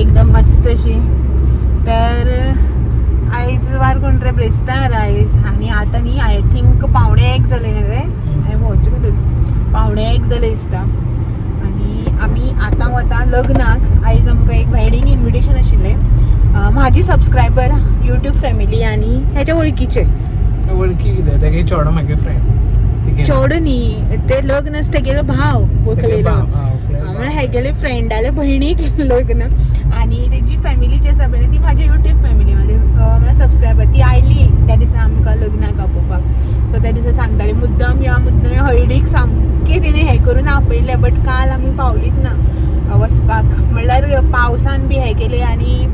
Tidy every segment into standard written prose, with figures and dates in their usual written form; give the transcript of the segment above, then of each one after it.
एकदम मस्त अशी. तर आयज वार कोण रे, ब्रेस्तार आयज. आनी आतां न्ही I think 12:45 जाले न्ही रे, हांवें वॉच 12:45 जाले दिसता. आनी आमी आतां वता लग्नाक. आयज आमकां एक वेडींग इन्विटेशन आशिल्लें. म्हाजी सबस्क्रायबर यूट्यूब फॅमिली आनी हेच्या वळखीचे. वळखी कितें तेगे चेडो मागे फ्रेंड. चेडो न्ही, ते लग्न आसा तेगेलो भाव व्हंकलेलो. म्हळ्यार हेगेले फ्रेंडाले भयणीक लग्न. आनी तेजी फॅमिली जी आसा पळय न्ही, ती म्हाजी यूट्यूब फॅमिली, म्हाजी म्हळ्यार सबस्क्रायबर. ती आयली त्या दिसा आमकां लग्नाक आपोवपाक. सो त्या दिसा सांगताली मुद्दम या मुद्दम या. हळदीक सामकें तेणी हें करून आपयलें, बट काल आमी पावलीच ना वचपाक. म्हणल्यार पावसान बी हें केलें आनी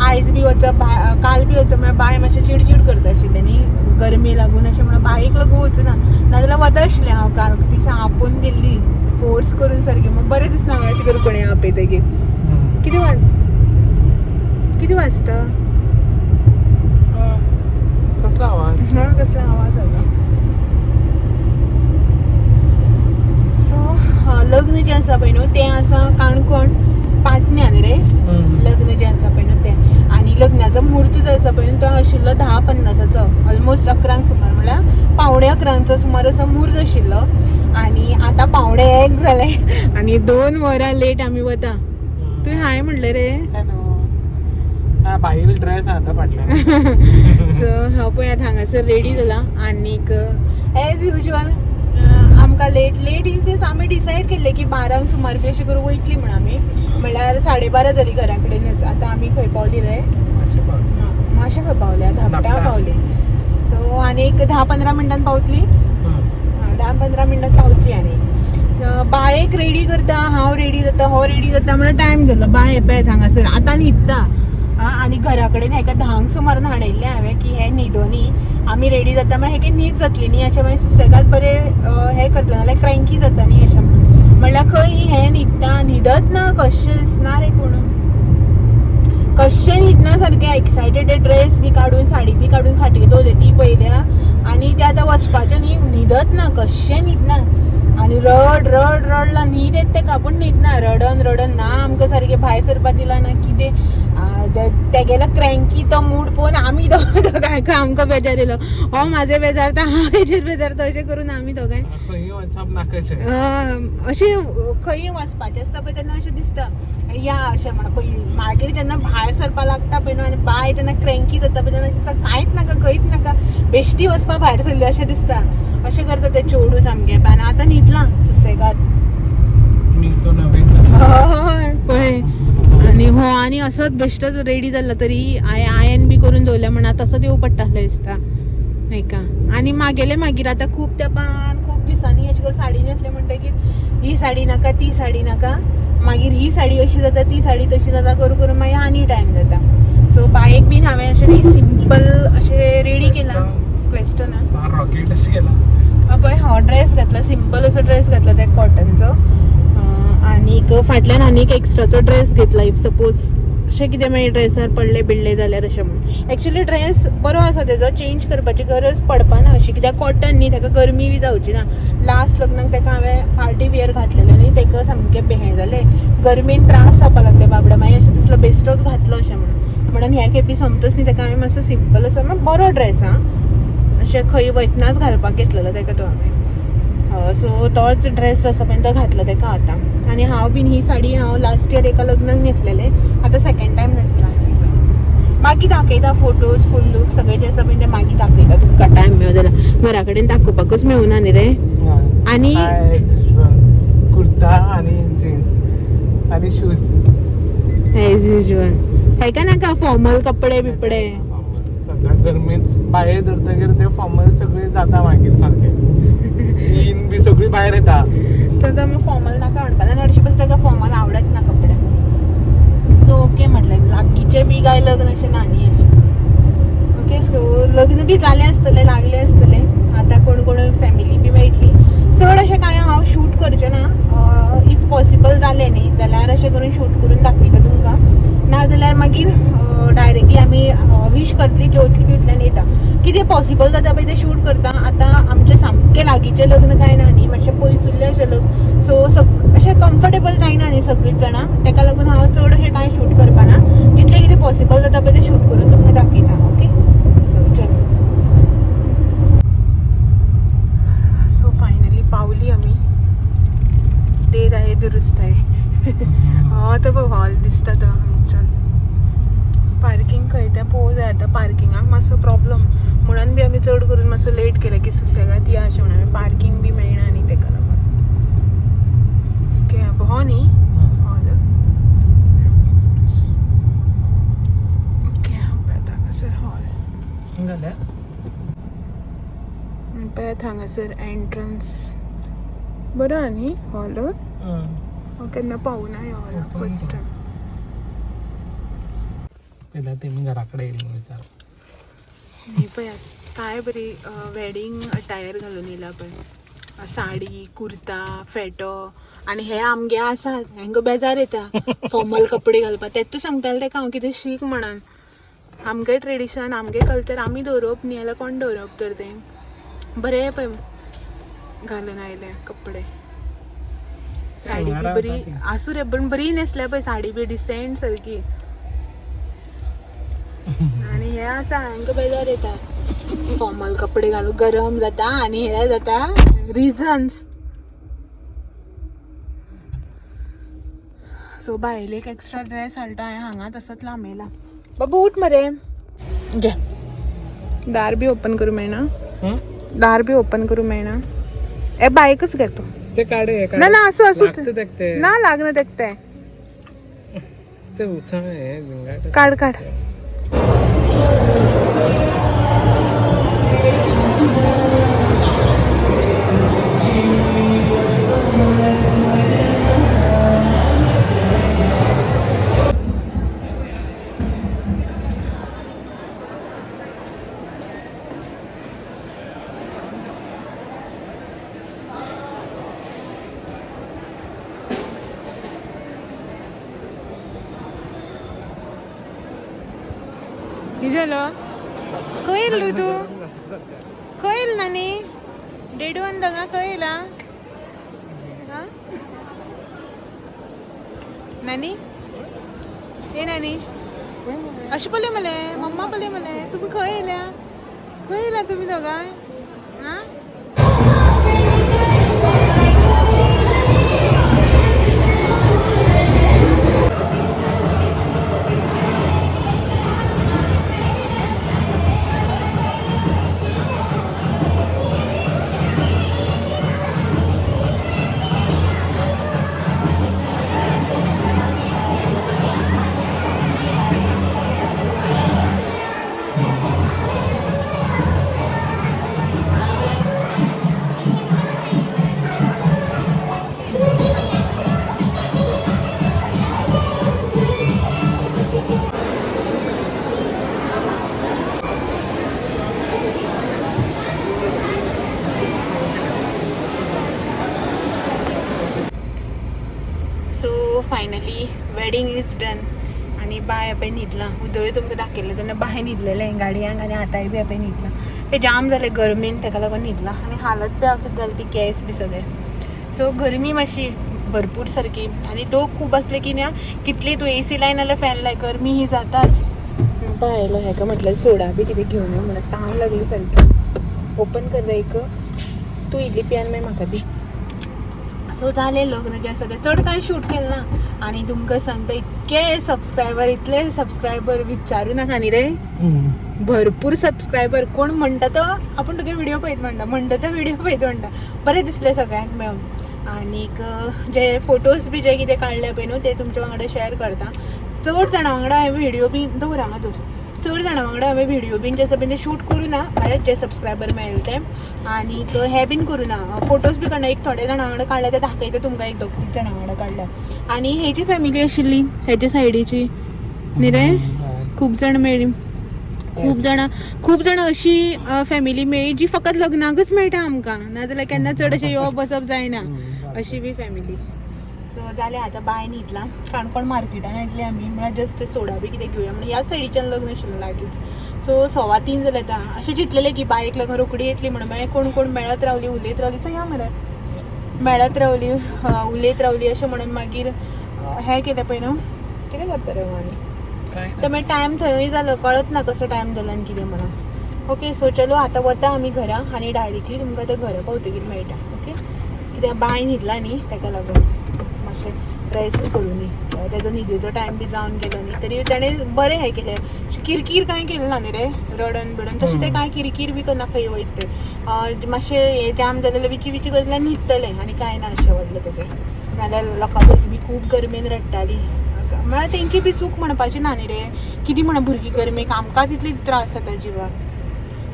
आयज बी वचप, काल बी वचप म्हळ्यार बाय मातशें चिडचीड करता आशिल्लें न्ही गरमी लागून. अशें म्हणून बायक लागून वचूना, नाजाल्यार वता आशिल्लें हांव काल. ती आपोवन गेल्ली फोर्स करून सारकें, म्हूण बरें दिसना हांव अशें करून कोणी आपयतकीर. कितें वाजता? कसलो आवाज? हा, कसलो आवाज आलो. सो लग्न जें आसा पळय न्हू तें आसा काणकोण पाटण्यान रे. लग्न जें आसा पळय न्हू तें. आनी लग्नाचो म्हूर्त जो आसा पळय न्हू तो आशिल्लो 10:50, ऑलमोस्ट 11 सुमार, म्हळ्यार 10:45 सुमार असो म्हूर्त आशिल्लो. आनी आतां 12:45 जालें आनी 2 वरां लेट आमी वता. तुवें हाय म्हणलें रे. हॅलो. बायल ड्रेस आतां फाटल्यान. सो हांव पळय आतां हांगासर रेडी जाला. आनीक एज युजल आमकां लेट लेट इन सेन्स आमी डिसायड केल्लें की 12 सुमार बी अशें करून वयतली म्हण आमी, म्हणल्यार 12:30 जाली घरा कडेनच. आतां आमी खंय पावली रे? माशें खंय पावल्या? धापटा पावली. सो आनी एक 10-15 मिनटान पावतली, 10-15 मिनटान पावतली. आनी बायक रेडी करता, हांव रेडी जाता, हो रेडी जाता म्हणल्यार टायम जालो. बाय पळयात हांगासर आतां न्हिदता. आनी घरा कडेन हेका 10 सुमार न्हाणयल्लें हांवें की हे न्हिदोनी आमी रेडी जाता मागीर हेका न्हीद जातली न्ही, अशें मागीर सुसेगाद बरें हें करतलें, नाल्यार क्रँकी जाता न्ही अशें म्हणल्यार खंय हें न्हिदता, न्हिदत ना कशेंच ना रे, कोण कशें न्हिदना सारकें. एक्सायटेड ड्रेस बी काडून साडी बी काडून खाटीक दवरले ती पळयल्या आनी ते आतां वचपाचें न्ही, न्हिदत ना कशें न्हिदना. आनी रड रड रडला, न्हीद येता तेका पूण न्हिदना, रडन रडन ना आमकां सारकें भायर सरपाक दिला ना कितें. तेगेलो क्रँकी तो मूड पळोवन आमी दोगांय आमकां बेजार येयलो. हो म्हाजे बेजारता, हांव हेजेर बेजारता, अशें करून आमी दोगांय अशें खंय वचपाचें आसता पळय तेन्ना अशें दिसता या अशें म्हण पयलीं. मागीर जेन्ना भायर सरपाक लागता पळय न्हू आनी बाय जेन्ना क्रँकी जाता पळय तेन्ना अशें दिसता कांयच नाका, खंयच नाका, बेश्टी वचपाक भायर सरली अशें दिसता. अशें करता तें चेडूं सामकें. आनी आतां न्हिदलां सुसेगाद. हय पळय. आनी हो आनी असोच बेश्टोच रेडी जाल्लो तरी आयन बी करून दवरल्या म्हण आतां तसोच येवं पडटा आसलें दिसता हेका. आनी मागेले मागीर आतां खूब तेंपान खूब दिसांनी अशें करून साडी न्हेसले म्हणटकीर ही साडी नाका ती साडी नाका, मागीर ही साडी अशी जाता ती साडी तशी जाता करून करून मागीर आनी टायम जाता. सो बायक बीन हांवें अशें न्ही सिंपल अशें रेडी केलां. वेस्टर्न रॉकेट अशें केलां. पळय हो ड्रेस घातला, सिंपल असो ड्रेस घातला त्या कॉटनचो. आनीक फाटल्यान आनीक एक्स्ट्राचो ड्रेस घेतला if suppose अशें कितें मागीर ड्रेसार पडले बिडले जाल्यार अशें म्हणून. एक्चुली ड्रेस बरो आसा तेजो, चेंज करपाची गरज पडपाना अशी, कित्याक कॉटन न्ही ताका गरमी बी जावची ना. लास्ट लग्नाक ताका हांवें पार्टी वियर घातलेलें न्ही, ताका सामकें हें जालें, गरमेन त्रास जावपाक लागले बाबडा. मागीर अशें दिसलें बेश्टोच घातलो अशें म्हणून, म्हणून ह्या खेपी सोमतोच न्ही ताका हांवें मातसो सिंपल असो बरो ड्रेस आं अशें खंय वयतनाच घालपाक घेतलेलो ताका तो हांवें. सो तोच ड्रेस आसा पळय तो घातला ताका आतां. आनी हांव बीन ही साडी हांव लास्ट इयर एका लग्नाक न्हेसलेलें, आतां सेकेंड टायम न्हेसला. मागीर दाखयता फोटोज फूल लूक सगळें जें आसा पळय तें मागीर दाखयता तुमकां टायम मेळो जाल्यार. घरा कडेन दाखोवपाकूच मेळुना न्ही रे. आनी कुर्ता आनी जीन्स आनी शूज एज युजल. हेका नाका फॉर्मल कपडे बिपडे. सद्या गरमेन भायर धरतकीर ते फॉर्मल सगळे जाता मागीर सारके इन बी सगळी भायर येता. तर मग फॉर्मल नाका म्हणपाक, आनी हरशीं पसून ताका फॉर्मल आवडत ना कपडे. सो ओके म्हटलें लागींचें बी काय लग्न अशें ना न्ही अशें. ओके सो लग्न बी जालें आसतलें, लागलें आसतलें आतां कोण कोण फॅमिली बी मेळटली. चड अशें कांय हांव शूट करचें ना, if possible जालें न्ही जाल्यार अशें करून शूट करून दाखयता तुमकां, ना जाल्यार मागीर डायरेक्टली आमी विश करतली, जेवतली बिवतली आनी येता. कितें पॉसिबल जाता पळय तें शूट करता. आतां आमचें सामकें लागींचें लग्न कांय ना न्ही, मातशें पयसुल्लें अशें लग्न, सो अशें कम्फर्टेबल जायना न्ही सगळींच जाणां, ताका लागून हांव चड अशें कांय शूट करपाना. मातसो प्रॉब्लम म्हणून बी आमी चड करून मातसो लेट केलें की सुसेगाद या अशें म्हणून आमी पार्किंग बी मेळना न्ही तेका लागून. ओके, हो न्ही हॉल. ओके, पळयता हांगासर हॉल. जाल्या. पळयात हांगासर एंट्रन्स. बरो आहा न्ही हॉल? हांव केन्ना पावना ह्या हॉलाक, फर्स्ट टायम. पयल्या तेमी घरा कडेन येयली म्हणून विचार. हे पळयात, काय बरी वेडिंग अटायर घालून येयला पळय, साडी, कुर्ता, फेटो. आनी हे आमगे आसात हेंकां बेजार येता फॉर्मल कपडे घालपाक. तेच सांगतालें तेका हांव कितें शीक म्हणून. आमगे ट्रेडिशन, आमगे कल्चर आमी दवरप न्ही जाल्यार कोण दवरप तर तें? बरें पळय घालून आयले कपडे, साडी बी बरी आसूं रे, पण बरी न्हेसल्या पळय साडी बी डिसेंट सारकी. आनी हे आसा हांकां बेजार येता फॉर्मल कपडे घालून, गरम जाता आनी हे जाता रिजन्स. सो बायलेक एक्स्ट्रा ड्रेस हाडटा हांवें, हांगा तसोच लांबयला. बाबू उठ मरे, घे. दार बी ओपन करूं मेळना? दार बी ओपन करूं मेळना? ए, बायकच घे तूं. ते काडे. ना ना, असं असू. लागतं तेक ते. ना, लागना तेक ते. ते उत्साह हे झिंगाट. काढ काढ. कितें जालो? खंय येयलो रे तूं? खंय येयलो नानी? डेडून हांगा खंय येयला? आं नानी, ए नानी, अशें पळय मले, मम्मा पळय मले. तुमी खंय येयल्या? खंय येयला तुमी दोगांय? आं, so finally wedding is done आनी बाय पळय न्हिदलां. उदळूय तुमकां दाखयलें तेन्ना बाय न्हिदलेलें गाडयांक आनी आतांय बी पळय न्हिदलां. तें जाम जालें गरमीन, तेका लागून न्हिदलां. आनी हालत पळय कितें जाली ती, केंस बी सगळे. सो गरमी मातशी भरपूर सारकी आनी लोक खूब आसले की न्ही कितली तूं एसी लाय नाल्यार फॅन लाय, गरमी ही जाताच. बाय आयलो, हेका म्हटलें सोडा बी कितें घेवन यो म्हणून, तान लागली सारकी. ओपन कर रे एक, तूं इल्ली पियान मागीर म्हाका दी. सो जालें लग्न जें आसा तें, चड कांय शूट केलें ना. आनी तुमकां सांगता, इतके सबस्क्रायबर, इतले सबस्क्रायबर विचारू नाका न्ही रे. भरपूर सबस्क्रायबर. कोण म्हणटा तो आपूण तुगे व्हिडिओ पळयत म्हणटा, म्हणटा तो व्हिडिओ पळयत म्हणटा. बरें दिसलें सगळ्यांक मेळून. आनीक जे फोटोज बी जे कितें काडले पळय न्हू ते तुमच्या वांगडा शेअर करता. चड जाणां वांगडा हांवें व्हिडिओ बी दवर हांगा दवर. चड जाणां वांगडा हांवें व्हिडिओ बीन जे आसा पळय ते शूट करूं ना, म्हळ्यार जे सबस्क्रायबर मेळ्ळे ते. आनीक हे बीन करूं ना, फोटोज बी काडना. एक थोडे जाणां वांगडा काडल्या ते दाखयता तुमकां, एक दोग तीग जाणां वांगडा काडल्या. आनी हेजी फॅमिली आशिल्ली हेजे सायडीची न्ही रे, खूब जाण मेळ्ळी. खूब जाणां, खूब जाणां अशी फॅमिली मेळ्ळी जी फकत लग्नाकच मेळटा आमकां, नाजाल्यार केन्ना चड अशें येवप बसप जायना, अशी बी फॅमिली. सो जालें आतां बाय न्हिदलां. काणकोण मार्केटान आयिल्ली आमी, म्हळ्यार जस्ट सोडा बी कितें घेवया म्हणून. ह्या सायडीच्यान लग्न आशिल्लें लागींच. सो 3:15 जालें आतां. अशें चिंतलेलें की बायक लागून रोखडी येतली म्हणून, मागीर कोण कोण मेळत रावली, उलयत रावली. चल या मरे, मेळत रावली, उलयत रावली अशें म्हणून मागीर हें केलें पळय न्हू. कितें करता रे आनी तर मागीर टायम थंयूय जालो, कळत ना कसो टायम जालो आनी कितें म्हणून. ओके, सो चलो आतां वता आमी घरा आनी डायरेक्टली तुमकां आतां घरा पावतकीर मेळटा. ओके, कित्याक बाय न्हिदला न्ही तेका लागून मातशें रेस्ट करूं न्ही. तेजो न्हिदेचो टायम बी जावन गेलो न्ही, तरी तेणें बरें हें केलें, किरकीर कांय केलें ना न्ही रे, रडन बिडन तशें तें कांय किरकीर बी करना खंय वयता ते. मातशें हें जाम जालें जाल्यार विची विची करतलें आनी न्हिदतलें आनी कांय ना अशें व्हडलें तेजें. नाल्यार लोकां भुरगीं बी खूब गरमेन रडटालीं, म्हळ्यार तेंची बी चूक म्हणपाची ना न्ही रे, कितें म्हणा भुरगीं गरमेक आमकांच इतले त्रास जाता जिवाक.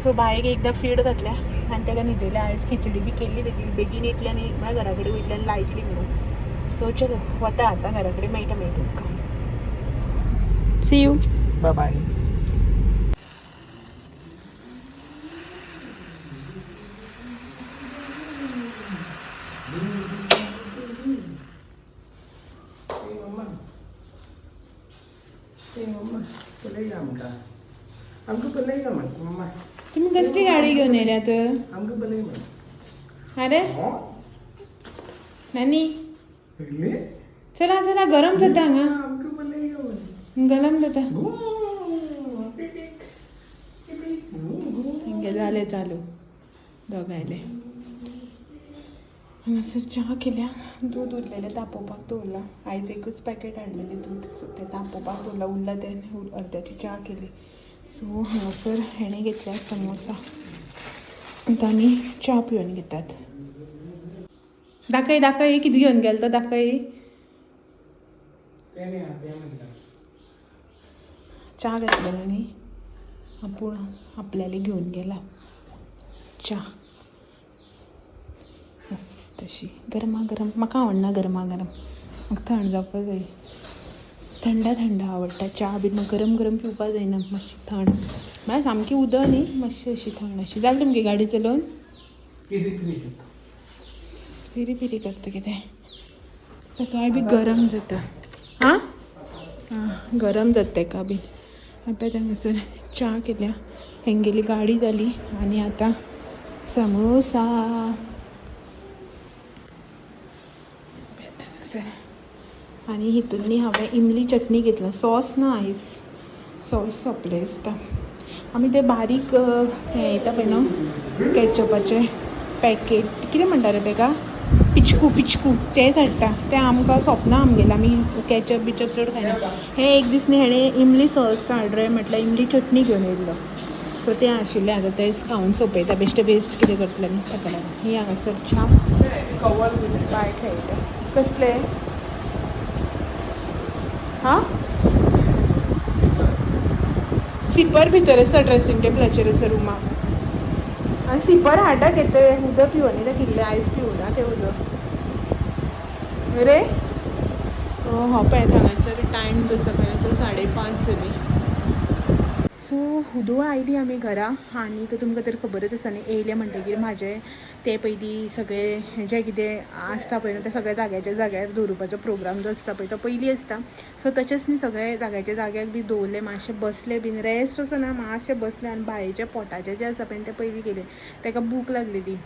सो बायक एकदां फीड घातल्या आनी ताका न्हिदयलें. आयज खिचडी बी केल्ली तेजी, बेगीन येतली आनी म्हळ्यार घरा कडेन वयतली आनी लायतली म्हणून. सो चलो वता आतां घरा कडेन, मेळटा मागीर तुमकां. See you. Bye bye. आमकां आमकां पळय मम्मा. तुमी कसली गाडी घेवन येयल्यात? आमकां पळय मम्मा. अरे नानी, चला चला, गरम जाता हांगा. आमकां पळय. गरम जाता. हांगे जालें चालू दोगांयले. हांगासर च्या केल्या, दूद उरलेलें तापोवपाक दवरलां. आयज एकूच पॅकेट हाडलेलें दूद, सो तें तापोवपाक दवरलां, उरलां तें अर्द्याची च्या केली. सो हांगासर हेणें घेतल्या समोसा, आतां आमी च्या पिवन घेतात. दाखय दाखय, कितें घेवन गेलो तो दाखय. च्या घेतलेलो न्ही आपूण, आपल्याले घेवन गेला च्या मस्त अशी गरमागरम. म्हाका आवडना गरमागरम, म्हाका थंड जावपाक जाय, थंड थंड आवडटा च्या बीन. म्हाका गरम गरम पिवपाक जायना, मातशी थंड, म्हळ्यार सामकी उदक न्ही, मातशी अशी थंड अशी. जालें तुमगे गाडी चलोवन? फिरी फिरी करता कितें, ताकाय बी गरम जाता. आं आं, गरम जाता ताका बी. आतां हांगासर च्या केल्या, हेंगेली गाडी जाली आनी आतां समोसा. हांगासर आनी हितून न्ही हांवें इमली चटणी घेतला, सॉस ना आयज, सॉस सोंपले दिसता. आमी ते बारीक हें येता पळय न्हू कॅचपाचें पॅकेट, कितें म्हणटा रे तेका, पिचकू पिचकू, तेंच हाडटा. तें आमकां सोंपना आमगेलें, आमी कॅचप बिचप चड खायना. हें एक दीस न्ही हेणें इमली सॉस हाड रे म्हटल्यार इमली चटणी घेवन येयल्लो. सो तें आशिल्लें, आतां तेंच खावन सोंपयता, बेश्टें वेस्ट कितें करतलें न्ही ताका लागून. ही हांगासर च्या बाय खेळटा. कसलें हां सिपर भितर आसा, ड्रेसिंग टेबलाचेर आसा रुमाक. आनी सिपर हाडटा घेते, उदक पिवन येता किल्लें, आयज पिवना तें उदक रे. सो हो पळय हांगासर टायम जो आसा पळय तो 5:30 जाली. सो हुदूळ आयली आमी घरा आनी तुमकां तर खबरच आसा न्ही, येयलें म्हणटगीर म्हाजें ते पयलीं सगळें जें कितें आसता पळय न्हू तें सगळें जाग्याच्या जाग्यार दवरुपाचो प्रोग्राम जो आसता पळय तो पयलीं आसता. सो तशेंच न्ही सगळें जाग्याच्या जाग्यार बी दवरलें, मातशें बसलें बीन, रेस्ट असो ना, मातशें बसलें आनी बायेच्या पोटाचें जें आसा पळय तें पयलीं केलें. ताका भूक लागलेली,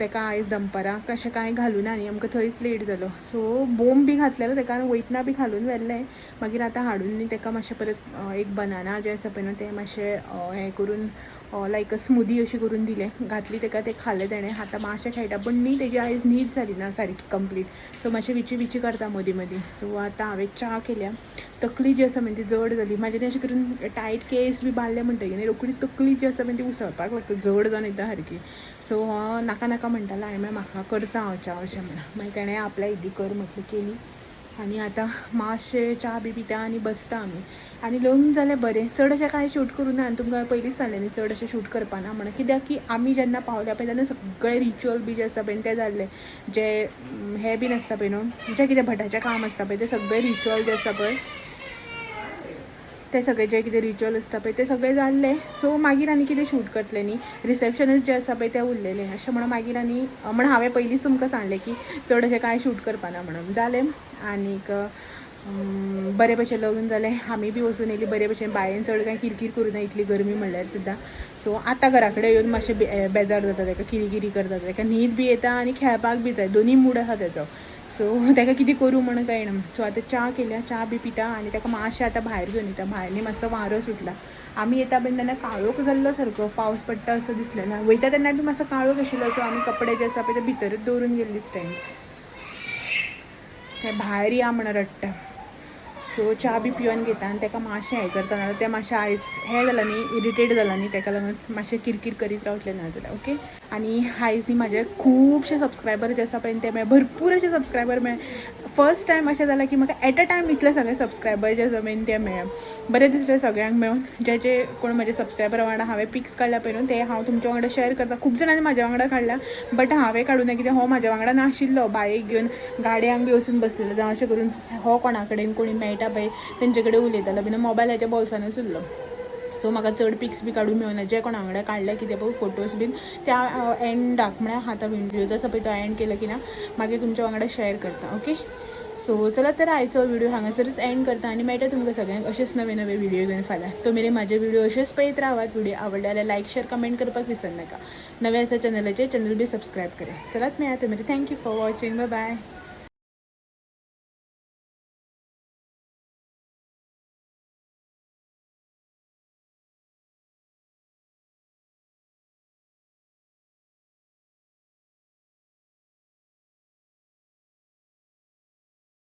ताका आयज दनपारां कशें कांय घालूना न्ही, आमकां थंयच लेट जालो. सो बोम बी घातलेलो ताका आनी वयतना बी घालून व्हेल्लें. मागीर आतां हाडून न्ही ताका मातशें परत एक बनाना जें आसा पळय न्हू तें मातशें हें करून लायक स्मुदी अशी करून दिलें, घातली ताका, तें खालें तेणें. आतां मातशें खेळटा, पूण न्ही तेजी आयज न्हीद जाली ना सारकी कंप्लीट. सो मातशें विची विची करता मदीं मदीं. सो आतां हांवें च्या केल्या. तकली जी आसा पळय ती जड जाली म्हाजे, ती अशें करून टायट केस बी बांदले म्हणटगीर न्ही रोखडी तकली जी आसा पळय ती उसळपाक लागता, जड जावन येता सारकी. सो हो नाका नाका म्हणटालो, हांवें म्हळें म्हाका करता हांव च्या अशें म्हणा. मागीर तेणें आपल्या इल्ली कर म्हटलें, केली. आनी आतां मातशें च्या बी पिता आनी बसता आमी. आनी लग्न जालें बरें, चड अशें कांय शूट करूं ना. आनी तुमकां पयलींच सांगलें न्ही चड अशें शूट करपाना म्हणून, कित्याक की आमी जेन्ना पावल्या पळय तेन्ना सगळे रिच्युअल बी जे आसा पळय ते जाल्ले, जे हें बीन आसता पळय न्हू, जें कितें भटाचें काम आसता पळय तें सगळें रिच्युअल जे आसता पळय ते सगळे जे कितें रिच्युअल आसता पळय ते सगळे जाल्ले. सो मागीर आनी कितें शूट करतलें न्ही, रिसेप्शनच जें आसा पळय तें उरलेलें अशें म्हणून मागीर आनी म्हण हांवें पयलींच तुमकां सांगलें की चड अशें कांय शूट करपाना म्हणून. जालें आनीक बरे भशेन लग्न जालें, आमी बी वचून येयली बरे भशेन, बायेन चड कांय किरकीर करूं ना इतली गरमी म्हणल्यार सुद्दां. सो आतां घरा कडेन येवन मातशें बेजार जाता ताका, किरकिरी करता ताका, न्हीद बी येता आनी खेळपाक बी जाय, दोनी मूड आसा तेजो. सो ताका कितें करूं म्हणून कळना. सो आतां च्या केल्या, च्या बी पिता आनी ताका मातशें आतां भायर घेवन येता. भायर न्ही मातसो वारो सुटला. आमी येता पळय तेन्ना काळोख जाल्लो सारको, पावस पडटा असो दिसलें ना. वयता तेन्ना बी मातसो काळोख आशिल्लो. सो आमी कपडे जे आसा पळय ते भितरूच दवरून गेल्ली स्टँड. ते भायर या म्हणून रडटा. सो च्या बी पिवन घेता आनी ताका मातशें हें करता, नाजाल्यार तें मातशें आयज हें जालां न्ही, इरिटेट जालां न्ही, ताका लागून मातशें किरकीर करीत रावतलें ना जाल्यार. ओके, आनी आयज न्ही म्हाजे खुबशे सबस्क्रायबर जे आसा पळय ते मेळ्ळे, भरपूर अशे सबस्क्रायबर मेळ्ळे. फर्स्ट टायम अशें जालां की म्हाका एट अ टायम इतले सगळे सबस्क्रायबर जे आसा पळय ते मेळ्ळे. बरें दिसलें सगळ्यांक मेळून. जे जे कोण म्हजे सबस्क्रायबर वांगडा हांवें पिक्स काडल्या पळय न्हू, ते हांव तुमच्या वांगडा शेअर करता. खूब जाणांनी म्हाज्या वांगडा काडल्या, बट हांवें काडूं ना, कित्याक हो म्हाज्या वांगडा नाशिल्लो, बायक घेवन गाडयांक बी वचून बसलेलो, जावं अशें करून हो कोणा कडेन कोणी मेळटा पळय तेंचे कडेन उलयतालो बीन, मोबायल हेच्या बोल्सानूच उरलो. सो म्हाका चड पिक्स बी काडूंक मेळना. जे कोणा वांगडा काडले कितें पळय फोटोज बीन, त्या एंडाक म्हळ्यार आतां व्हिडियो आसा पळय तो एंड केलो की ना मागीर तुमच्या वांगडा शेअर करता. ओके, सो चला तर आयचो व्हिडिओ हांगासरच एंड करता आनी मेळटा तुमकां सगळ्यांक अशेच नवे नवे व्हिडिओ घेवन फाल्यां. तो मेरेन म्हाजे व्हिडिओ अशेच पळयत रावात. व्हिडिओ आवडले जाल्यार लायक, शेअर, कमेंट करपाक विसरनाका. नवे आसा चॅनलाचेर, चॅनल बी सबस्क्रायब करा. चलात मेळया. तो मेरेन thank you for watching. Bye bye.